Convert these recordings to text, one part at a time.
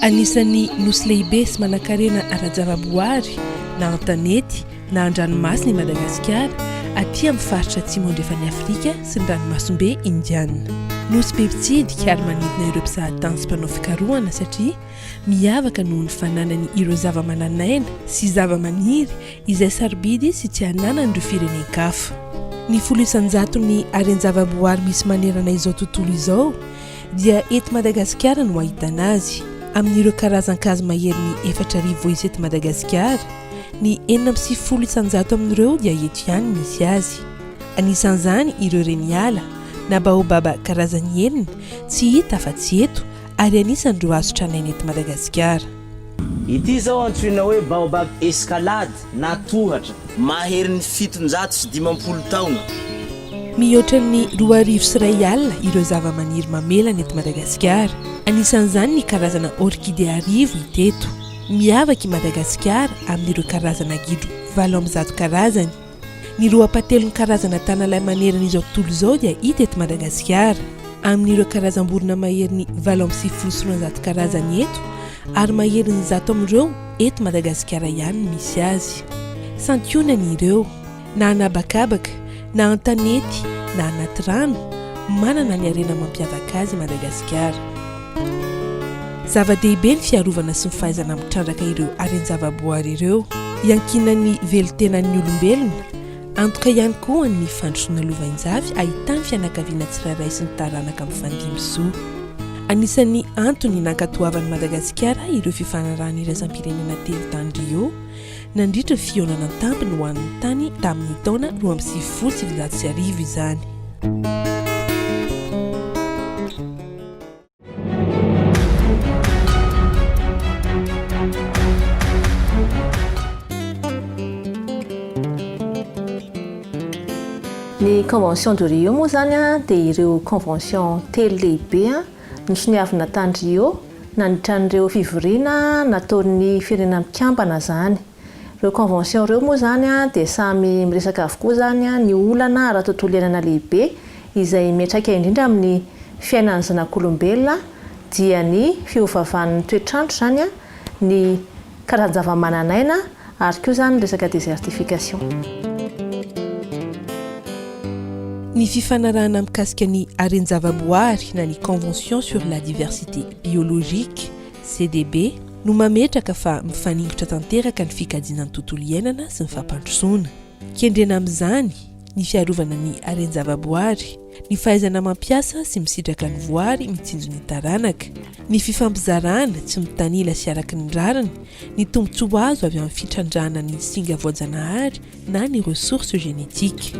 Anisan'ny nosy lehibe sy manankarena ara-javaboary na an-tanety na an-dranomasina i Madagasikara, aty amin'ny faritra atsimo andrefan'i Afrika sy ny ranomasimbe Indiana. Nosy be mpitsidika ary manintona ireo mpizahatany sy mpanao fikarohana satria miavaka noho ny fananany ireo zavamananaina sy zavamaniry izay sarobidy sy tsy ananan'ireo firenen-kafa. Ny folo isan-jaton'ny haren-javaboary misy manerana izao tontolo izao dia eto Madagasikara no ahitana azy. Amin'ireo karazan-kazo maherin'ny 4000 voaisa eto Madagasikara, ny 96 isan-jato amin'ireo dia eto ihany misy azy. Anisan'izany ireo reniala na baobaba karazany enina tsy hita afa-tsy eto ary anisan'ireo hazo tranainy eto Madagasikara. Ity izao antsoina hoe baobab escalade na tohatra. Maherin'ny 750 taona. Mihoatra ny 2100 ireo zavamaniry mamelana eto Madagasikara. Anisan'izany ny karazana orchidée arivo hita eto. Miavaka i Madagasikara amin'ireo karazana gidro 108 karazany. Ny roa ampahatelon'ny karazana tanalahy manerana izao tontolo izao dia hita eto Madagasikara. Amin'ireo karazam-borona maherin'ny 298 karazany eto ary maherin'ny 100 amin'ireo eto Madagasikara ihany no misy azy. Santionany ireo, na an'habakabaka, na an-tanety, na anaty rano, manana ny harena mampiavaka azy i Madagasikara. Zava-dehibe ny fiarovana sy ny fahaizana mitrandraka ireo haren-javaboary ireo. Iankinan'ny velon-tenan'ny olombelona, antoka ihany koa ny fandrosoana lovainjafy ahitan'ny fianakaviana tsirairay sy ny taranaka mifandimby zo. Anisan'ny antony nankatoavan'i Madagasikara ireo fifanarahana iraisam-pirenena telo tany Rio nandritra ny fihaonana an-tampony ho an'ny tany tamin'ny taona 1992 izany. Ny convention de Rio moa izany dia ireo convention telo lehibe nosoniavina tany Rio nandritra an'ireo fivoriana nataon'ny Firenena Mikambana izany. Ireo convention ireo moa izany dia samy miresaka avokoa izany ny olana ara-tontolo iainana lehibe izay miantraika indrindra amin'ny fiainan'ny zanak'olombelona dia ny fiovaovan'ny toetr'andro izany, ny karazan-javamananaina ary koa izany ny resaka désertification. Ny fifanarahana mikasika ny haren-javaboary na ny Convention sur la diversité biologique, CDB, no mametraka fa mifaningotra tanteraka ny fikajiana ny tontolo iainana sy ny fampandrosoana. Kendrena amin'izany ny fiarovana ny haren-javaboary, ny fahaizana mampiasa sy misitraka ny voary mitsinjo ny taranaka, ny fifampizarana tsy mitanila sy araka ny rariny ny tombontsoa azo avy amin'ny fitrandrahana ny singa voajanahary na ny ressources génétiques.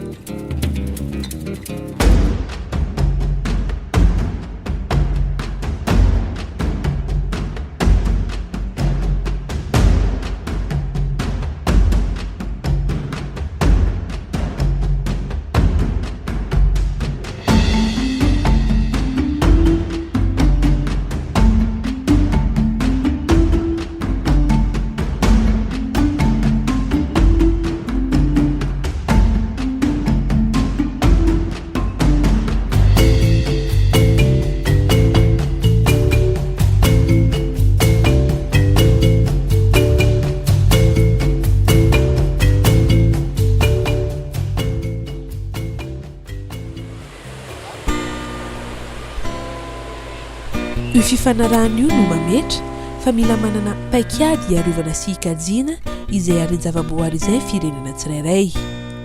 Io fifanarahana io no mametra fa mila manana paikady hiarovana sy hikajiana izay haren-javaboary izay ny firenena tsirairay.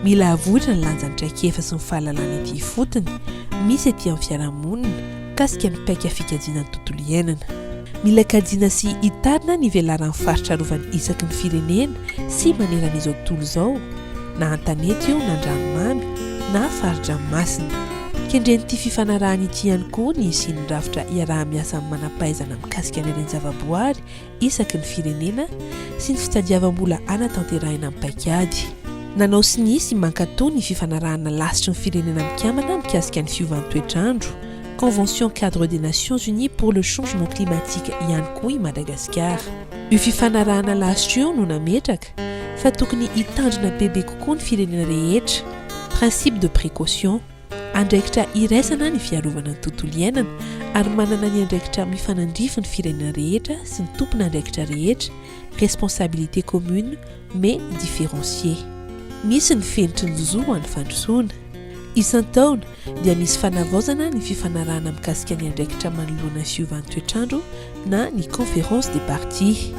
Mila avoitra ny lanjan'ny traikefa sy ny fahalalana ety ifotony misy ety amin'ny fiarahamonina mikasika ny paika fikajiana ny tontolo iainana. Mila kajiana sy hitarina ny velaran'ny faritra arovana isaky ny firenena sy manerana izao tontolo izao, na an-tanety io na an-dranomamy na fari-dranomasina. Kendren'ity fifanarahana ity ihany koa ny hisian'ny rafitra iaraha-miasa amin'ny manam-pahaizana mikasika ny haren-javaboary isaky ny firenena sy ny fitadiavam-bola hanatanterahina ny paikady. Nanao sonia sy mankatò ny fifanarahana lasitry ny Firenena Mikambana mikasika ny fiovan'ny toetr'andro, Convention cadre des Nations Unies pour le changement climatique, ihany koa i Madagasikara. Io fifanarahana lasitra io no nametraka fa tokony hitandrina bebe kokoa ny firenena rehetra, principe de précaution. Andraikitra iraisana ny fiarovana ny tontolo iainana. Ary manana ny andraikitra mifanandrify ny firenena rehetra sy ny tompon'andraikitra rehetra, responsabilité commune mais différenciée. Misy ny fenitry ny zo ho an'ny fandrosoana. Isan-taona dia misy fanavaozana ny fifanarahana mikasika ny andraikitra manoloana ny fiovan'ny toetr'andro na ny Conférence des parties.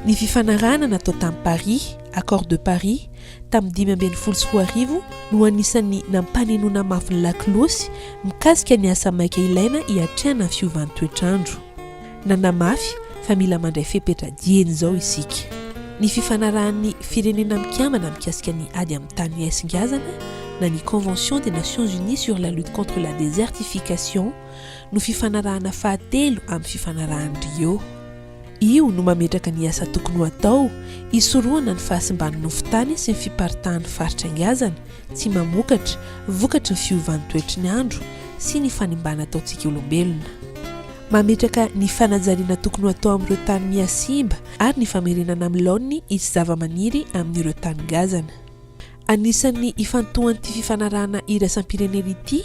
Ny fifanarahana natao tany Paris, Accord de Paris, tamin'ny 2015 no anisan'ny nampanenoana mafy ny lakolosy mikasika ny asa maika ilaina hiatrehana ny fiovan'ny toetr'andro. Nanamafy fa mila mandray fepetra dieny izao isika. Ny fifanarahan'ny Firenena Mikambana mikasika ny ady amin'ny tany haisingazana na ny Convention des Nations Unies sur la lutte contre la désertification no fifanarahana fahatelo amin'ny fifanarahan'i Rio. Io no mametraka ny asa tokony ho atao hisorohana ny fahasimban'ny nofon-tany sy ny fiparitahan'ny faritra ngazana tsy mamokatra vokatry ny fiovan'ny toetry ny andro sy ny fanimbana ataontsika olombelona. Mametraka ny fanajariana tokony ho atao amin'ireo tany mihasimba ary ny famerenana amin'ny laoniny itsy zavamaniry amin'ireo tany ngazana. Anisan'ny ifantohan'ity fifanarahana iraisam-pirenena ity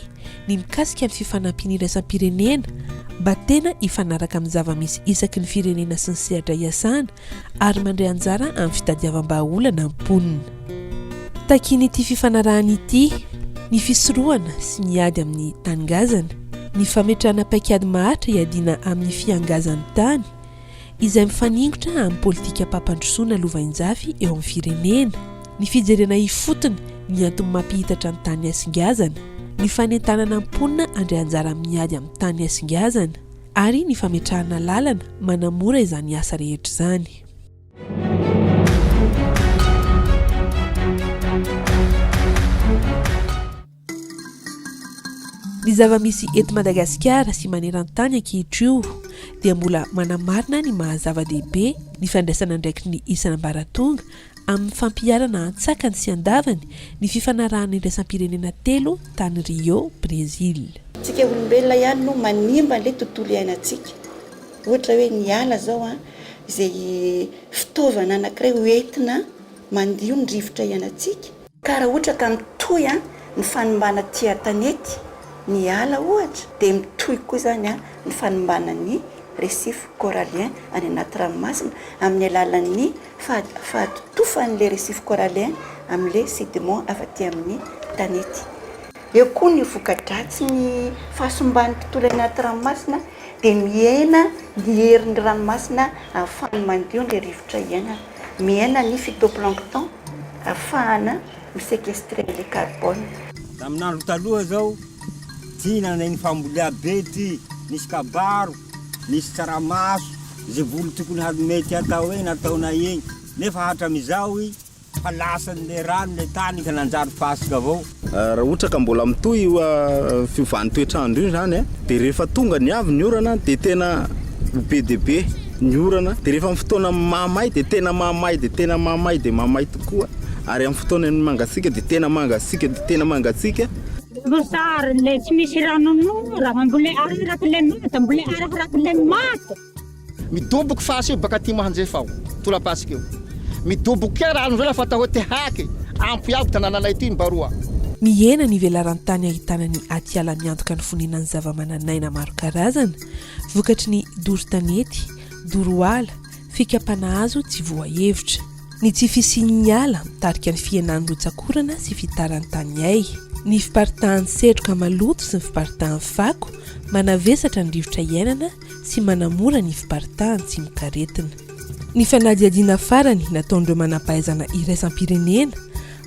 ny mikasika ny fifanampiana iraisam-pirenena mba tena hifanaraka amin'ny zava-misy isaky ny firenena sy ny sehatra iasana ary mandray anjara amin'ny fitadiavam-bahaolana ny mponina. Takian'ity fifanarahana ity ny fisorohana sy ny ady amin'ny tany ngazana, ny fametrahana paikady maharitra hiadiana amin'ny fihangazan'ny tany, izay mifaningotra amin'ny politikam-pampandrosoana lovainjafy eo amin'ny firenena, ny fijerena ifotony ny antony mampihitatra ny tany hasingazana, ny fanentanana ny mponina handray anjara amin'ny ady amin'ny tany hasingazana, ary ny fametrahana lalana manamora izany asa rehetra izany. Ny zava-misy eto Madagasikara sy maneran-tany ankehitrio dia mbola manamarina ny maha zava-dehibe ny fandraisana andraikitry ny isan'ambaratonga amin'ny fampiharana antsakany sy andavany ny fifanarahana iraisam-pirenena telo tany Rio, Brezila. Tsika olombelona ihany no manimba an'ilay tontolo iainantsika. Ohatra hoe ny ala zao an, izay fitaovana anankiray ho entina mandio ny rivotra iainantsika. Ka raha ohatra ka mitohy ny fanimbana aty an-tanety, ny ala ohatra, dia mitohy koa izany ny fanimbana ny récif corallien any anaty ranomasina amin'ny alalan'ny fahatotofan'ilay récif corallien amin'ilay sédiment avy aty amin'ny tanety. Eo koa ny voka-dratsin'ny fahasimban'ny tontolo anaty ranomasina dia mihena ny herin'ny ranomasina ahafahany mandio ilay rivotra iainana. Mihena ny phytoplancton ahafahana mi-sequestrer an'ilay carbone. Tamin'andro taloha zao, ty nanay ny fambolea be ty, nisy kabaro, nisy tsaramaso, ze voly tokony ha mety atao egny nataonay egny, nefa hatramizao i fa lasan'le rano le tany ka nanjary fasika avao. Raha ohatra ka mbola mitohy io fiovan'ny toetr'andro io izany dia rehefa tonga ny avy ny orana dia tena ho be dia be ny orana dia rehefa amin'ny fotoana mahamay dia tena mahamay dia tena mahamay dia mahamay tokoa ary amin'ny fotoanan'ny mangatsiaka dia tena mangatsiaka dia tena mangatsiaka. Mosary le tsy misy ranonorana mbola araraky le manta mbola araraky le manta. Midoboky fasy io baka atimo hanjefa ao torapasika io. Midoboky kea rano zao lafa atao hoe tehake ampy iaby tanananay ty mbaroa. Mihena ny velaran-tany ahitana ny atiala miantoka ny fonenan'ny zavamananaina maro karazana, vokatry ny doro tanety, doro ala, fikapana hazo tsy voahevitra. Ny tsy fisian'ny ala mitarika ny fihenan'ny rotsak'orana sy fitaran'ny tany hay. Ny fiparitahan'ny setroka maloto sy ny fiparitahan'ny fako manavesatra ny rivotra iainana sy manamora ny fiparitahan'ny tsimokaretina. Ny fanadihadiana farany nataon'ireo manampahaizana iraisam-pirenena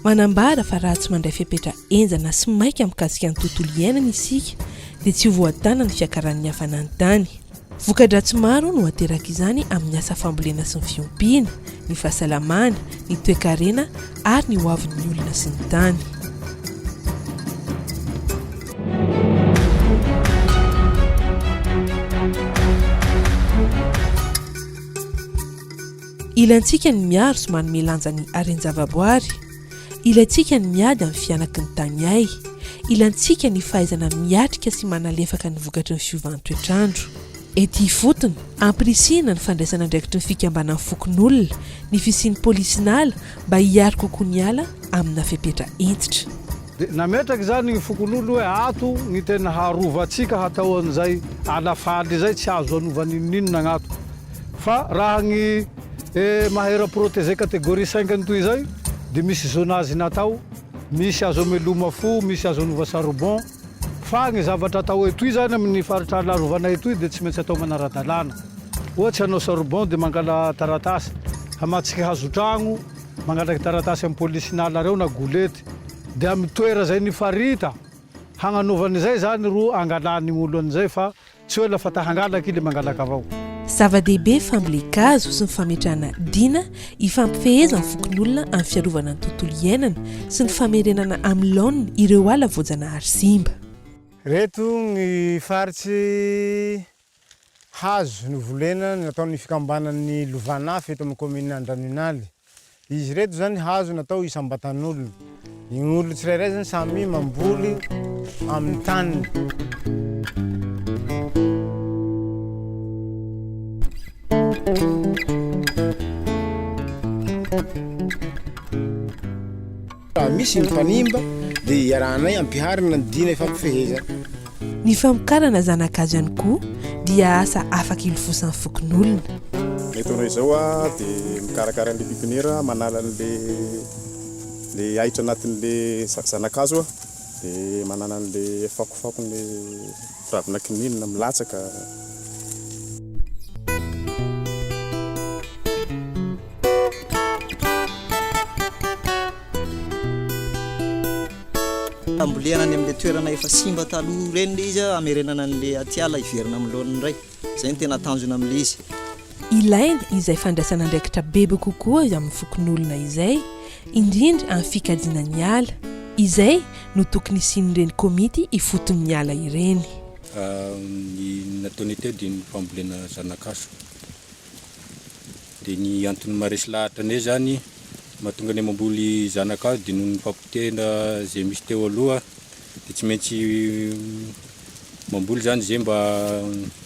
manambara fa raha tsy mandray fepetra henjana sy maika mikasika ny tontolo iainana isika dia tsy ho voatana ny fiakaran'ny hafanan'ny tany. Voka-dratsy maro no aterak'izany amin'ny asa fambolena sy ny fiompiana, ny fahasalamana, ny toekarena ary ny hoavin'ny olona sy ny tany. Ilaintsika ny miaro sy manome lanja ny haren-javaboary. Ilaintsika ny miady amin'ny fihanaky ny tany hay. Ilaintsika ny fahaizana miatrika sy manalefaka ny vokatry ny fiovan-toetr'andro. Ety ifotony, ampirisihina ny fandraisana andraikitry ny fikambanan'ny fokonolona, ny fisian'ny polisin'ala mba hiaro kokoa ny ala amina fepetra hentitra. Dia nametraka izany ny fokonolona hoe ato ny tena harovantsika hatao an'izay ala faly izay tsy azo anova n'inon'inona agnato. Fa raha ny maha aire protégée catégorie cinq ny toy izay dia misy zonage natao, misy azo ameloma fo, misy azo anova charbon. Fa ny zavatra atao etoy izany amin'ny faritra ala arovana etoy dia tsy maintsy atao manara-dalàna. Ohatsy hanao charbon dia mangala taratasy, hamatsika hazo tragno, Mangalaky taratasy am polisinala reo na golety de am toera zay nifarita hagnanaovany izay zany ro angalany gn'olo anizay fa tsy hoe lafa ta hangalaky i le mangalaka avao. Zava-dehibe fambolen-kazo sy ny fametrahana dina ifampifehezan'ny fokonolona amin'ny fiarovana ny tontolo iainana sy ny famerenana amin'ny laoniny ireo ala voajanahary simba. Reto ny faritsy Hazo novolena nataon'ny fikambanan'ny Lovanafy eto amin'ny kaominina Andranoinaly. Izy ireto izany hazo natao isam-batan'olona. Ny olona tsirairay izany samy mamboly amin'ny taniny. Raha misy ny mpanimba dia iarahanay ampiharina ny dina ifampifehezana. Ny famokarana zana-kazo ihany koa dia asa afaka ilofosan'ny fokonolona. Ny ataonay izao dia mikarakara an'ilay pépinière, manala an'ilay ilay ahitra anatin'ilay zana-kazo dia manala an'ilay fakofakon'ilay ravina kininina milatsaka. Hambolena any amin'ilay toerana efa simba taloha ireny ilay izy hamerenana an'ilay atiala hiverina amin'ny laoniny indray. Izay no tena tanjona amin'ilay izy. Ilaina izay fandraisana andraikitra bebe kokoa avy amin'ny fokonolona izay, indrindra amin'ny fikajiana ny ala. Izay no tokony hisian'ireny komity ifoton'ny ala ireny. Ny nataonay teo dia ny fambolena zana-kazo. Dia ny antony maharesy lahatra anay izany, mahatonga anay mamboly zana-kazo dia noho ny fampotehina izay misy teo aloha dia tsy maintsy mamboly izany izay mba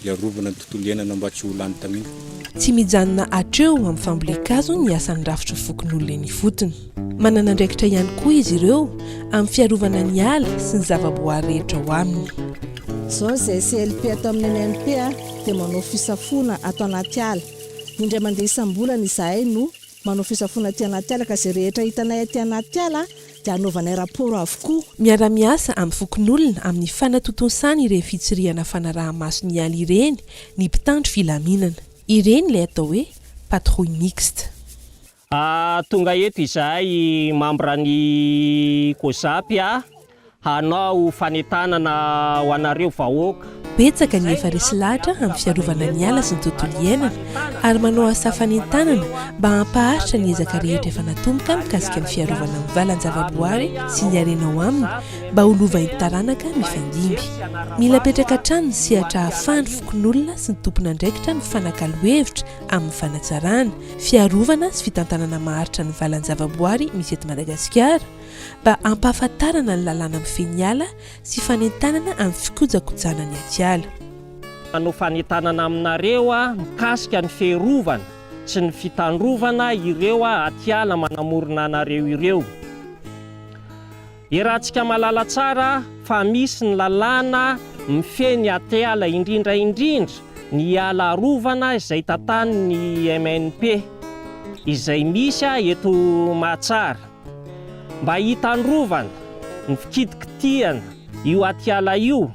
hiarovana ny tontolo iainana mba tsy ho lany tamingana. Tsy mijanona hatreo amin'ny fambolen-kazo ny asan'ny rafitry ny fokonolona eny ifotony. Manana andraikitra ihany koa izy ireo amin'ny fiarovana ny ala sy ny zavaboary rehetra ao aminy. Izao izay CLP ato amin'ny MNP dia manao fisafoana ato anaty ala. Indray mandeha isam-bolana izahay no manao fisafoana aty anaty ala ka izay rehetra hitanay aty anaty ala dia anaovanay rapport avokoa. Miara-miasa amin'ny fokonolona amin'ny fanatontosana ireny fitsirihana fanaraha-maso ny ala ireny ny mpitandro filaminana. Ireny ilay atao hoe patrouille mixte. Tonga eto izahay mambra ny Cosap hanao fanentanana ho anareo vahoaka. Betsaka ny efa resy lahatra amin'ny fiarovana ny ala sy ny tontolo iainana ary manao asa fanentanana mba hampaharitra ny ezaka rehetra efa natomboka mikasika ny fiarovana ny valan-javaboary sy ny harena ao aminy mba ho lovain'ny taranaka mifandimby. Mila apetraka hatrany ny sehatra ahafahan'ny fokonolona sy ny tompon'andraikitra mifanakalo hevitra amin'ny fanatsarana, fiarovana sy fitantanana maharitra ny valan-javaboary misy eto Madagasikara mba hampahafantarana ny lalàna mifehy ny ala sy fanentanana amin'ny fikojakojana ny atiala. Hanao fanentanana aminareo aho mikasika ny fiarovana sy ny fitandrovana ireo atiala manamorona anareo ireo. Iarahantsika mahalala tsara fa misy ny lalàna mifehy ny atiala indrindra indrindra ny ala arovana izay tantanin'ny MNP izay misy eto Mahatsara. Mba hitandrovana ny fikitikitihana io atiala io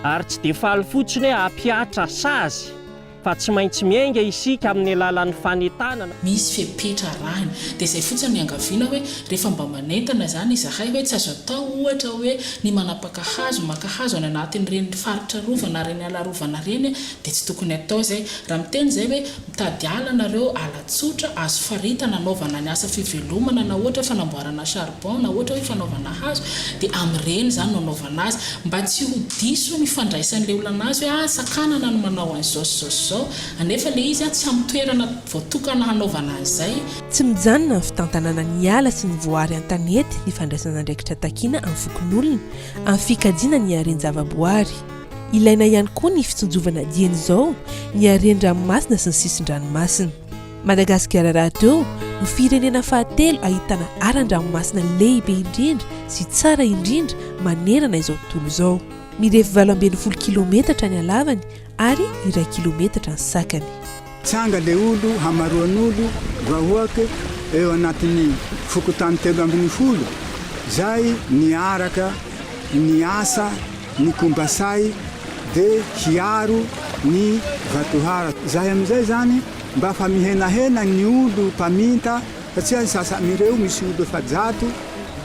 ary tsy dia faly fotsiny hoe hampihatra sazy Fa tsy maintsy miainga isika amin'ny alalan'ny fanentanana. Misy fepetra arahina. Dia izay fotsiny no iangaviana hoe rehefa mba manentana izany izahay hoe tsy azo atao ohatra hoe ny manapaka hazo, maka hazo any anatin'ireny faritra arovana, ireny ala arovana ireny dia tsy tokony atao izay. Raha miteny izay hoe mitady ala nareo, ala tsotra, azo faritana anaovana ny asa fivelomana na ohatra hoe fanamboarana charbon na ohatra hoe fanaovana hazo dia amin'ireny izany no anaovana azy mba tsy ho diso ny fandraisan'ilay olona anazy hoe ah sakanana ny manao an'izao sy izao sy izao anefa ilay izy tsy amin'ny toerana voatokana hanaovana an'izay. Tsy mijanona amin'ny fitantanana ny ala sy ny voary an-tanety ny fandraisana andraikitra takiana amin'ny fokonolona amin'ny fikajiana ny haren-javaboary. Ilaina ihany koa ny fitsinjovana dieny izao ny haren-dranomasina sy ny sisin-dranomasina. Madagasikara rahateo no firenena fahatelo ahitana haran-dranomasina lehibe indrindra. sy tsara indrindra manerana izao tontolo izao. Mirefy 18 kilometatra ny halavany ary iray kilometatra ny sakany. Tsanga le olo hamaroan'olo vahoake eo anatin'ny fokontany 13 zay niaraka niasa ny kombasay de hiaro ny vatohara. Zahay amizay zany mba fa mihenahena ny olo mpaminta satria ny sasa amireo misy olo 400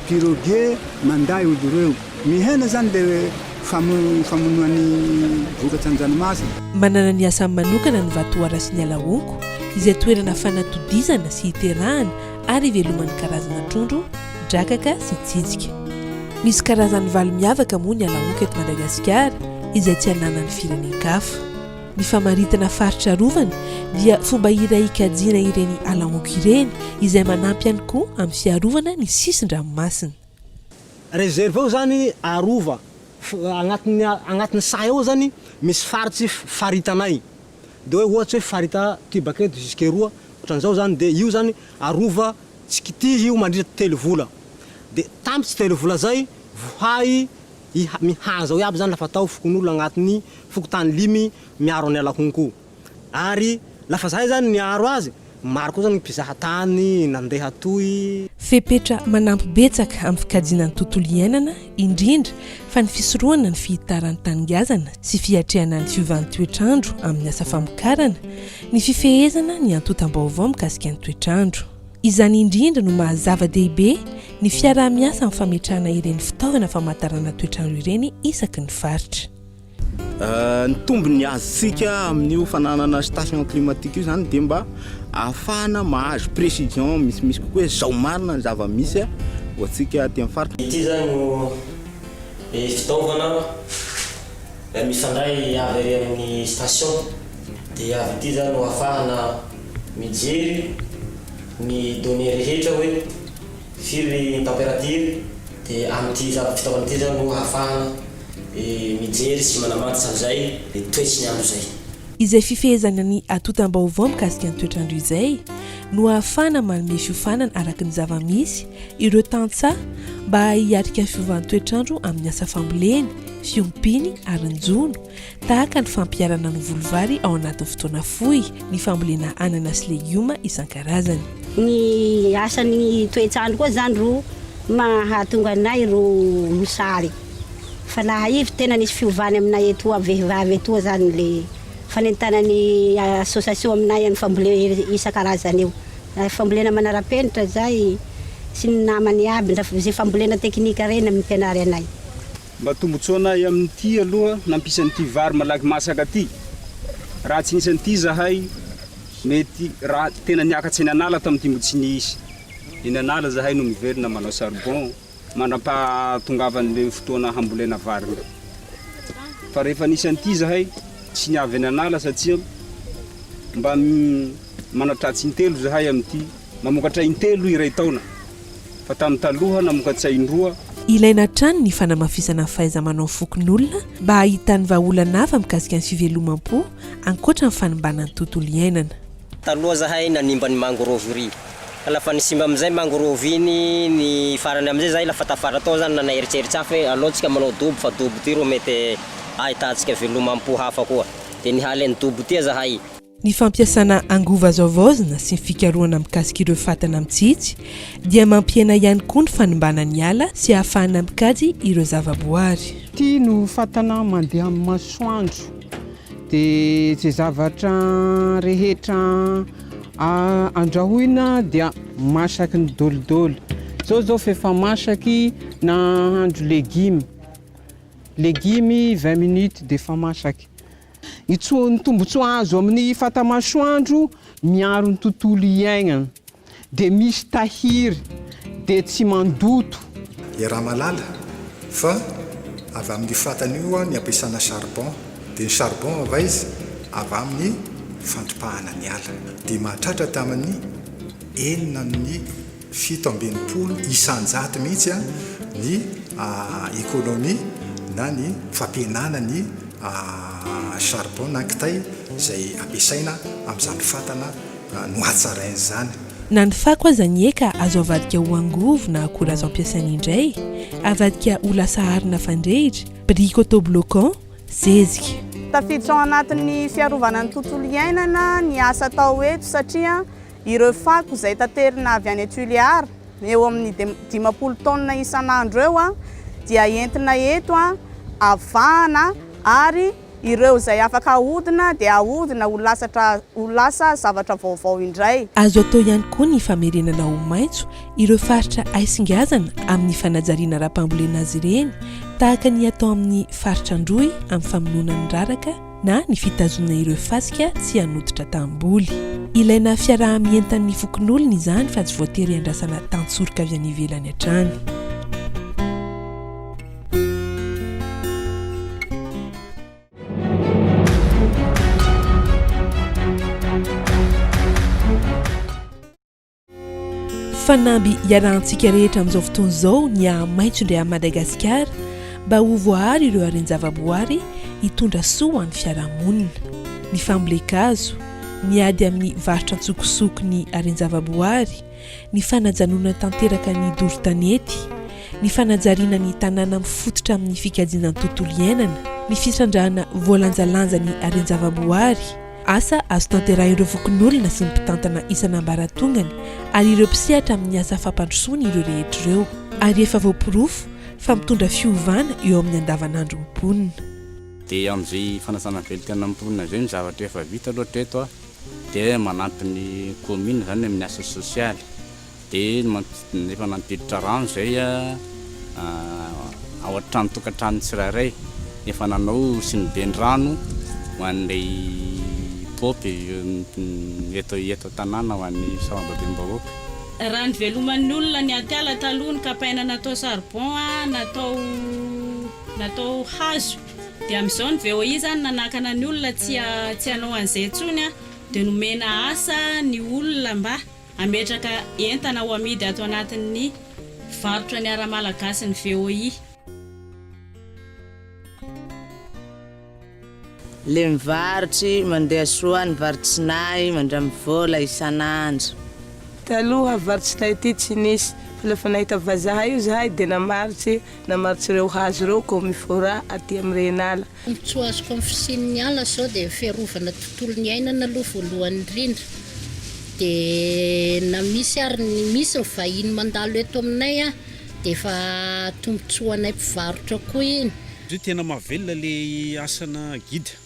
pirogue manday olo reo. Mihena zany le famonoa ny vokatra an-dranomasina. Manana ny asany manokana ny vatohara sy ny ala honko, izay toerana fanatodizana sy iterahana ary iveloman'ny karazana trondro, drakaka sy tsijika. Misy karazany valo miavaka moa ny ala honko eto Madagasikara, izay tsy ananan'ny firenen-kafa. Ny famaritana faritra arovana dia fomba iray hikajiana ireny ala honko ireny, izay manampy ihany koa amin'ny fiarovana ny sisin-dranomasina. Réserve ao zany arova agnatin'ny agnatin'ny saha eo zany misy faritsy faritanay de hoe ohatsy hoe farita ty baketo jusque eroa otran'izao zany de io zany arova tsy kitihy io mandritra telo vola de tampitsy telo vola zay vohay iha mihaza ao iaby zany lafa atao fokonolona agnatin'ny fokontany limy miaro an'i Alahonko. Ary lafa zahay zany niaro azy, maro koa zany ny mpizaha tany nandeha toy. Fepetra manampy betsaka amin'ny fikajiana ny tontolo iainana, indrindra fa ny fisorohana ny fihitaran'ny tany ngazana sy fiatrehana ny fiovan'ny toetr'andro amin'ny asa famokarana, ny fifehezana ny antontam-baovao mikasika ny toetr'andro. Izany indrindra no maha zava-dehibe ny fiaraha-miasa amin'ny fametrahana ireny fitaovana famantarana toetr'andro ireny isaky ny faritra. Ny tombony azontsika amin'io fananana station climatique io zany dia mba ahafahana mahazo précision misimisy kokoa hoe zao marina ny zava-misy ho antsika aty amin'ny faritra. Ity zany no fitaovana mifandray avy ary amin'ny station dia avy ity zany no ahafahana mijery ny données rehetra hoe firy ny température dia amin'ity fitaovana ity zany no ahafahana mijery sy manamantatra an'izay toetry ny andro izay. Izay fifehezana ny antontam-baovao mikasika ny toetr'andro izay no ahafahana manome fiofanana araka ny zava-misy ireo tantsaha mba hiatrika ny fiovan'ny toetr'andro amin'ny asa famboleny, fiompiany ary ny jono, tahaka ny fampiharana ny voly vary ao anatin'ny fotoana fohy, ny fambolena anana sy legioma isan-karazany. Ny asan'ny toetr'andro koa zany ro mahatonga anay ro mosary. Fa laha ivy tena nisy fiovany aminay etoa vehivavy etoa zany le fanentanany association aminay am fambolena isan-karazany io. Fambolena manara-penitra zay sy ny namany aby ndra ze fambolena teknika reny ampianary anay. Mba tombotsoanay amin'ity aloha nampisy an'ity vary malaky masaka ty. Raha tsy nisy an'ity zahay mety raha tena niakatsy eny an'ala tamin'ity mbo tsy nisy. Eny an'ala zahay no mivelona manao charbon. mandra-pahatongavan'ilay fotoana hambolena vary io. Fa rehefa nisy an'ity zahay, tsy niavy any an'ala satria mba manatratsy intelo zahay amin'ity, mamokatra intelo iray taona, fa tamin'ny taloha namokatsa indroa. Ilaina hatrany ny fanamafisana ny fahaiza-manao fokonolona mba hahitany vahaolana hafa mikasika ny fivelomam-po ankoatra ny fanimbana ny tontolo iainana. Taloha zahay nanimba ny mangrove ry. Ka lafa nisimba amizay mangrove iny ny farany amizay zahay lafa tafara tao zany nana eritseritsy hafa hoe aleo tsika manao dobo fa dobo ty ro mety ahitantsika velomam-po hafa koa. De nihaly any dobo ty zahay. Ny fampiasana angovo azo havaozina sy ny fikarohana mikasika ireo fatana mitsitsy dia mampihena ihany koa ny fanimbana ny ala sy ahafahana mikajy ireo zavaboary. Ity no fatana mandeha amin'ny masoandro. Dia izay zavatra rehetra andrahoina dia masaky ny dolidoly. Zao zao f'efa masaky nahandro legimy, legimy vingt minutes dia efa masaky. Ny tso- ny tombotsoa azo amin'ny fata-masoandro miaro ny tontolo iaignana. Dia misy tahiry, dia tsy mandoto. Iaraha-mahalala fa avy amin'io fatana io ny ampiasana charbon, dia ny charbon avy aiza? Avy amin'ny fandripahana ny ala. Dia mahatratra tamin'ny 66 isan-jato mihitsy ny économie na ny fampihenana ny charbon na kitay izay ampiasaina amin'izany fatana nohatsaraina izany. Na ny fako aza anie ka azo avadika ho angovo na akora azo ampiasaina indray, avadika ho lasa arina fandrehitra, brique autobloquant, zezika. Tafiditra ao anatin'ny fiarovana ny tontolo iainana ny asa atao eto satria ireo fako izay taterina avy any Tuléar, eo amin'ny 50 taonina isan'andro eo, dia entina eto, avahana ary ireo izay afaka ahodina dia ahodina ho lasatra ho lasa zavatra vaovao indray. Azo atao ihany koa ny famerenana ho maitso ireo faritra haisingazana amin'ny fanajariana ara-pambolena azy ireny tahaka ny atao amin'ny faritra Androy amin'ny famonoana ny raraka na ny fitazonana ireo fasika tsy hanototra tanimboly. Ilaina fiaraha-mientan'ny fokonolona izany fa tsy voatery andrasana tantsoroka avy any ivelany hatrany. Fanamby iarahantsika rehetra amin'izao fotoana izao ny hahamaitso indray an'i Madagasikara mba ho voaaro ireo haren-javaboary hitondra soa ho an'ny fiarahamonina. Ny fambolen-kazo, ny ady amin'ny varotra an-tsokosoko ny haren-javaboary, ny fanajanonana tanteraka ny doro tanety, ny fanajariana ny tanàna mifototra amin'ny fikajiana ny tontolo iainana, ny fitrandrahana voalanjalanja ny haren-javaboary, Asa azo tanterahin'ireo fokonolona sy ny mpitantana isan'ambaratongany ary ireo mpisehatra amin'ny asa fampandrosoana ireo rehetra ireo ary efa voaporofo fa mitondra fiovana eo amin'ny andavanandron'ny mponina. Dia amin'izay fanasana velon-tena mponina izay ny zavatra efa vita aloha hatreto dia manampy ny commune izany amin'ny asa sosialy. Dia efa nampiditra rano izay ao an-trano tokantrano tsirairay. Efa nanao siniben'ny rano ho an'ilay paompy eto eto an-tanàna ho an'ny sarambabem-bahoaka. Raha ny veloman'ny olona ny atiala taloha nokapaina natao charbon natao natao hazo dia amin'izao ny VOI izany nanakana ny olona tsy tsy hanao an'izay intsony dia nomena asa ny olona mba Hametraka entana ho amidy ato anatin'ny varotra ny ara-malagasy ny VOI. Le mivarotry mandeha soa ny varotsinay mandramy vola isan'andro. Taloha varotsinay ity tsy nisy fa lefa nahita vazaha io zahay de namarotry namarotry ireo hazo ireo comifora aty am renala. Tombontsoa azoko amin'ny fisian'ny ala izao dia ny fiarovana tontolo niainana aloha voalohany indrindra. Dia na misy ary ny misy ny vahiny mandalo eto aminay dia efa tombontsoa anay mpivarotra koa iny. Izy io tena mahavelona le asana guide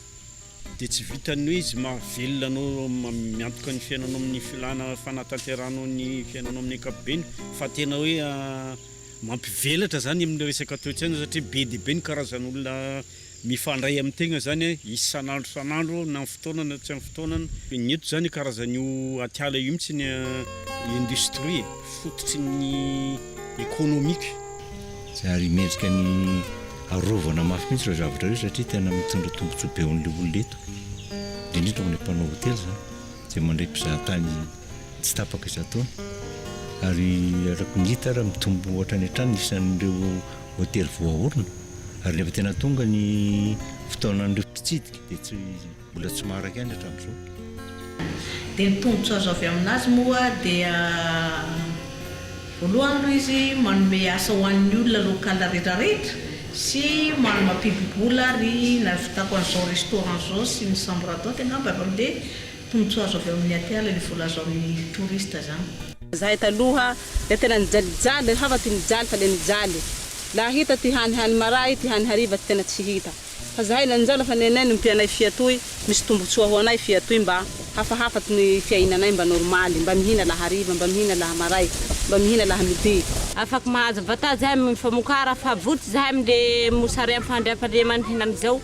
dia tsy vitan'ny hoe izy mahavelona anao miantoka ny fiainanao amin'ny filana fanatanterahanao ny fiainanao amin'ny ankapobeny fa tena hoe Mampivelatra zany amin'ny resaka toe-tsaina satria be dia be ny karazan'olona mifandray amin'ny tegna zany isan'andro isan'andro na amin'ny fotoana na tsy amin'ny fotoana. Ny eto zany karazan'io atiala io mihitsy ny industrie e, fototry ny économique. Ary mendrika ny arovana mafy mihitsy ireo zavatra ireo satria tena mitondra tombontsoa be ho an'ilay olona eto, indrindra ho an'ilay mpanao hotely izany izay mandray mpizahatany tsy tapaka isan-taona ary araka ny hita ary mitombo hatrany hatrany ny isan'ireo hotely voaorina ary rehefa tena tonga ny fotoanan'ireo mpitsidika dia tsy mbola tsy maharaka ihany hatramin'izao. Dia ny tombontsoa azo avy aminazy moa dia voalohany aloha izy manome asa ho an'ny olona local rehetra rehetra sy mampidi-bola ary nahavitako an'izao restaurant izao sy ny chambre d'hote angamba avy amin'ilay Tombontsoa azo avy ao amin'ny atiala ilay vola azo amin'ny touriste zany. Zahay taloha le tena nijalijaly le hafa ty nijaly fa le nijaly la hita ty hany hany maray ty hany hariva ty tena tsy hita fa zahay nanjao lafa nenay no mpianay fia toy misy tombotsoa ho anay fia toy mba hafahafa ty ny fiainanay mba normaly mba mihina la hariva mba mihina laha maray mba mihina laha midi. Afaky mahazo vata zahay amy famokara fa votry zahay amy le mosary amy fandriampahalemana hinany zao.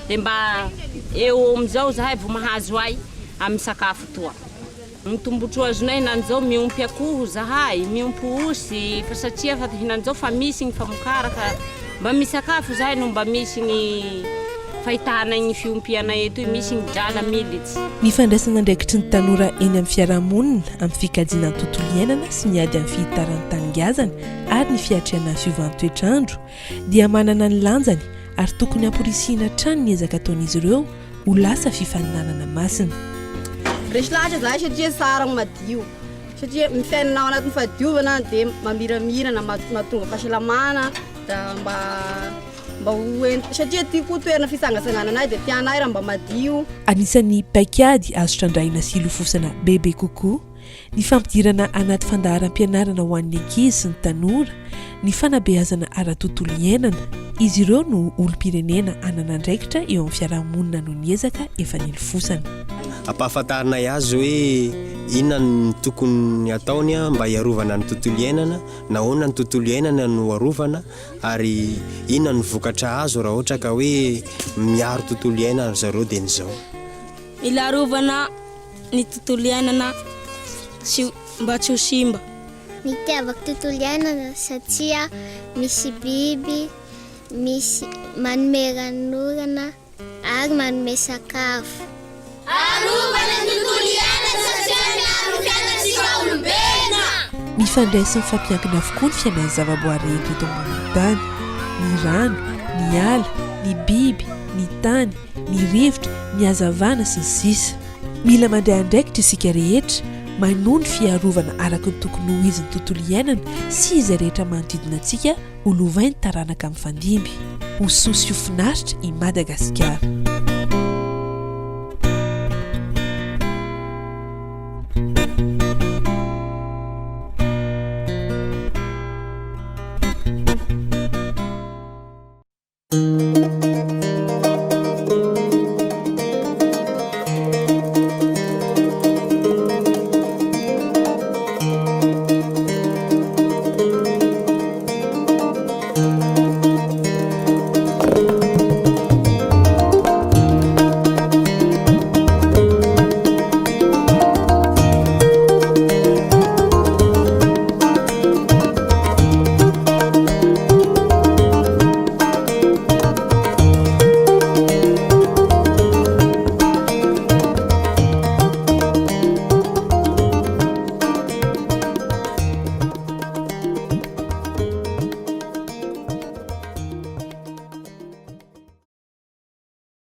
Dia mba eo amin'izao zahay vao mahazo ay amin'ny sakafo toa. Ny tombotsoa azonay hinan'izao miompy akoho zahay, miompy osy fa satria fa hinan'izao fa misy ny famokara ka mba misakafo zahay no mba misy ny fahitanay ny fiompianay etoy, misy ny drala militsy. Ny fandraisana andraikitry ny tanora eny amin'ny fiarahamonina amin'ny fikajiana ny tontolo iainana sy ny ady amin'ny fihitaran'ny tany ngazana ary ny fiatrehana ny fiovan'ny toetr'andro dia manana ny lanjany ary tokony hamporisihina hatrany ny ezaka ataon'izy ireo ho lasa fifaninanana masina. Resy lahatra zahay satria tsara ny madio. Satria ny fiainana ao anatin'ny fahadiovana dia mamiramirana, mahatonga fahasalamana, da mba mba ho ent- satria aty koa toerana fitsangatsangananay dia tianay raha mba madio. Anisan'ny paikady azo trandrahina sy ilofosana bebe kokoa ny fampidirana anaty fandaharam-pianarana ho an'ny ankizy sy ny tanora ny fanabeazana ara-tontolo iainana. Izy ireo no olom-pirenena hanana andraikitra eo amin'ny fiarahamonina noho ny ezaka efa nilofosana. Ampahafantarinay azy hoe inona no tokony hataony mba hiarovana ny tontolo iainana, nahoana ny tontolo iainana no arovana ary inona no vokatra azo raha ohatra ka hoe miaro tontolo iainana ry zareo dieny izao. Mila arovana ny tontolo iainana sy mba tsy ho simba. Ny itiavako tontolo iainana satria misy biby, misy manome ranonorana ary manome sakafo. Arovana ny tontolo iainana satria miaro ny fiainantsika olombelona. Mifandray sy mifampiankina avokoa ny fiainan'ny zavaboary rehetra eto ambonin'ny tany. Ny rano, ny ala, ny biby, ny tany, ny rivotra, ny hazavana, sy ny sisa Mila mandray andraikitra isika rehetra, manohy ny fiarovana araka ny tokony ho izy ny tontolo iainana sy izay rehetra manodidina antsika ho lovain'ny taranaka mifandimby. Ho soa sy ho finaritra i Madagasikara.